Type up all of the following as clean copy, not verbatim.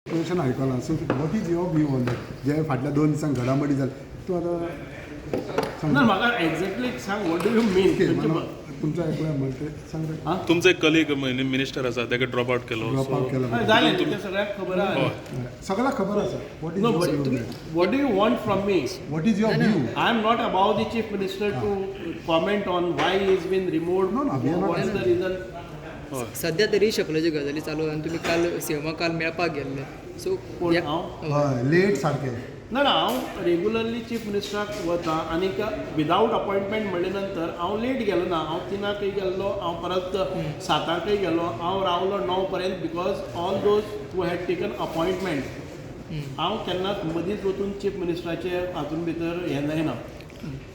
Question आयकलां. So what is your view on that, जे फाटल्या 2 दिसांक घडामोडी जाल्या? तूं आतां सांग. ना, म्हाका एक्झॅक्टली सांग, what do you mean? Okay, मला तुमचं ऐकलं म्हणते, सांग रे. तुमचो एक कलीग मिनिस्टर आसा, ताका ड्रॉप आउट केलो. ड्रॉप आउट केला. जालें तें सगळ्याक खबर आहा. सगळ्याक खबर आसा. What is No, your but view? What do you want from me? What is your view? I am not above the chief minister to comment on why he's been removed. No, we are not What is the reason? सध्या तरी शकल्याच्यो गजाली चालू आनी तुमी काल सीएमा काल मेळपाक गेल्ले, सो कोण, हांव? हय, लेट सारकें. ना ना, हांव रेगुलरली चीफ मिनिस्टराक वता आनीक विदावट अपॉयंटमेंट म्हणले नंतर हांव लेट गेलो ना. हांव 3ांकय गेल्लो, हांव परत 7ांकय गेलो, हांव रावलो 9 पर्यंत, because all those who had taken appointment. हांव केन्नाच मदींच वचून चीफ मिनिस्टराचे हातून भितर हें जायना.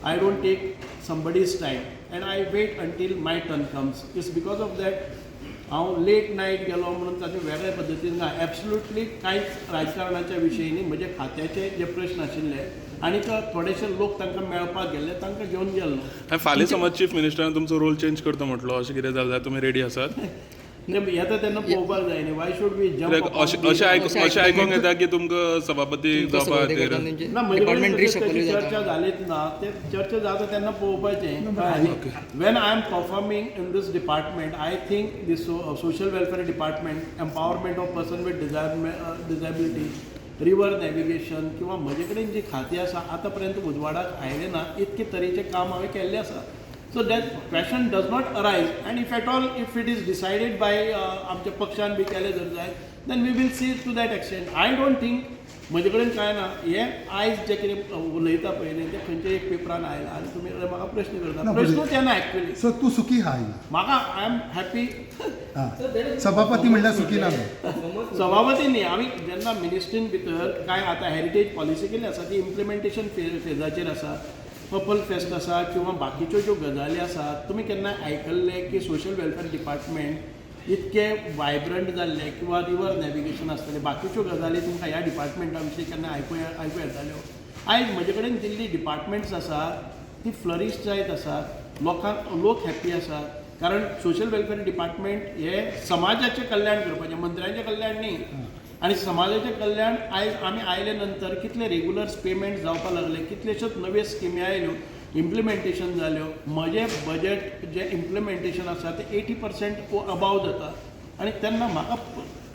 I don't take somebody's time and I wait until my turn comes. It's because of that हांव लेट नायट गेलो म्हणून ताचे वेगळे पद्दतीन ना. एब्सोल्युटली कांयच राजकारणाच्या विशयी न्ही. म्हजे खात्याचे जे प्रश्न आशिल्ले आनी थोडेशे लोक तांकां मेळपाक गेल्ले, तांकां घेवन गेल्लो. आनी फाल्यां समज चीफ मिनिस्टरान तुमचो रोल चेंज करता म्हटलो, अशें कितें जालें जाल्यार तुमी रेडी आसात? म्हणजे येता तेन्ना पळोवपाक जाय न्ही. वाय should we कित्याक जंप? अशें आयकूंक येता की तुमकां सभापती जावपा खातीर ना, म्हजे डिपार्टमेंट कडेन रिशफल तशी जाता. चर्चा जालीच ना. ते चर्चा जाता तेन्ना पळोवपाचें. When I am performing in this department, I think this social welfare department, empowerment of person with disability, river navigation किंवा म्हजे कडेन जी खातीं आसा, आतां पर्यंत उजवाडाक आयलें ना इतके तरेचें काम हांवें केल्लें आसा. So that question does not arise, and if at all, if it is decided by आमच्या पक्षान बी केलें जर जायत, then we will see to that extent. I don't think म्हजे कडेन कांय ना. हें आयज जें कितें उलयता पळय न्ही, तें खंयच्या एक पेपरान आयलां आनी तुमी म्हाका प्रश्न करता. ना, प्रश्नूच येना एक्चुअली. सो तूं सुखी आहाय? म्हाका, I am happy. हां, सभापती म्हणल्यार सुखी ना तूं? सभापती न्ही, आमी जेन्ना मिनिस्ट्रीन भितर कांय आतां हेरिटेज पॉलिसी केल्ली आसा, ती इम्प्लिमेंटेशन फेजाचेर आसा. पर्पल फेस्ट आसा किंवा बाकीच्यो ज्यो गजाली आसात, तुमी केन्ना आयकल्लें की सोशल वेलफेअर डिपार्टमेंट इतकें वायब्रंट जाल्लें किंवा रिवर नॅविगेशन आसतलें, बाकीच्यो गजाली तुमकां ह्या डिपार्टमेंटा विशीं केन्ना आयकूं येताल्यो? आयज म्हजे कडेन दिल्ली डिपार्टमेंट्स आसा ती फ्लरीश जायत आसात. लोकांक, लोक हॅप्पी आसात, कारण सोशल वेलफेअर डिपार्टमेंट हे समाजाचें कल्याण करपाचें, मंत्र्यांचें कल्याण न्ही. आनी समाजाचें कल्याण आयज आमी आयले नंतर कितले रेगुलर पेमेंट जावपाक लागले, कितलेश्योच नव्यो स्किमी आयल्यो, इम्प्लिमेंटेशन जाल्यो. म्हजें बजट जें इम्प्लिमेंटेशन आसा तें 80% अबाव जाता आनी तेन्ना म्हाका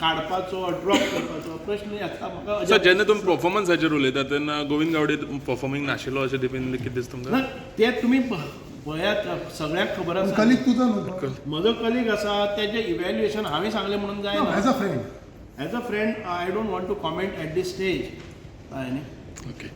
काडपाचो, ड्रॉप करपाचो प्रश्न येता म्हाका. सर, जेन्ना तुमी परफॉर्मन्साचेर उलयता तेन्ना गोविंद गावडे परफॉर्मींग नाशिल्लो अशें देखून कितें दिसता तुमकां? ना, ते तुमी पळयात, सगळ्यांक खबर आसा. कलीग तुजो न्हू तो? म्हजो कलीग आसा, तेजें इव्हॅल्युएशन हांवें सांगलें म्हणून जायना. As a friend. As a friend, I don't want to comment at this stage, कळ्ळें न्ही? Okay.